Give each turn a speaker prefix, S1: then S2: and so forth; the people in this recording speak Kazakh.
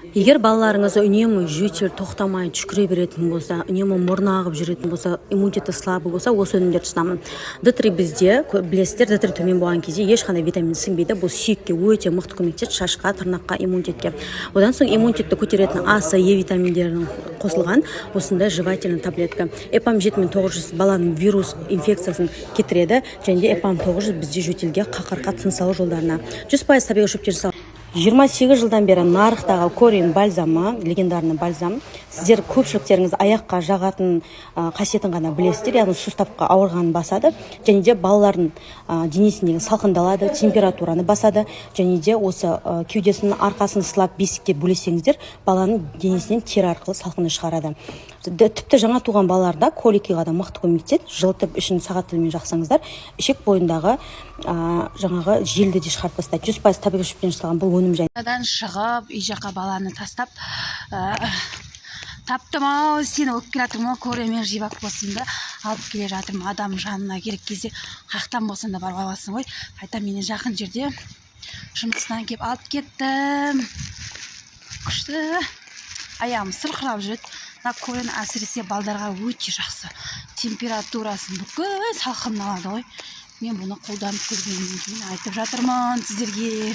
S1: Егер балаларыңыз үнемі жөтел, тоқтамай түшкіре беретін болса, үнемі мұрны ағып жүретін болса, иммунитеті слабый болса, осы өнімдерді ұсынамын. Д3 бізде, білесіздер, Д3 төмен болған кезде ешқандай витамин сіңбейді. Бұл сүйекке өте мықты көмектеседі, шашқа, тырнаққа, иммунитетке. Одан соң иммунитетті көтеретін А, С, Е витаминдерінің қосылған осындай жевательный таблетка. Эпам 7900 баланың вирус инфекциясын кетіреді және де Эпам 900 бізде жөтелге, қақырыққа, тыныс алу жолдарына. 100% табиғи шөптен жасалған. 28 жылдан бері нарықтағы Корин бальзамы, легендарный бальзам. Сіздер көпшіліктеріңіз аяққа жағатын қасиетін ғана білесіздер, яғни суставқа ауырғанын басады және де балалардың денесіндегі салқындалады, температураны басады және де осы кеудесінің, арқасын сылап, бесікке бөлесеңіздер, баланың денесінен тері арқылы салқынды шығарады. Тіпті жаңа туған балаларда коликиға да мықты көмектеседі. Жылытып, ішін сағат тілімен жақсаңыздар, ішек бойындағы жаңағы желді де шығарып тастайды. 100% табиғи шөптен жасалған бұл өнім жайында.
S2: Дан шығып, үй жаққа баланы тастап, таптым ау сені, болып келе жатырмын ғой. Коремен жибак болсын да, алып келе жатырмын. Адам жанына керек кезде қаяқтан болсаң да барып аласың ғой. Қайта менен жақын жерде жұмысынан келіп алып кеттім. Күшті, аяғым сырқырап жүреді. Мына Корен әсіресе балдарға өте жақсы, температурасын, бүкіл салқынын алады ғой. Мен бұны қолданып көргеннен кейін айтып жатырмын сіздерге.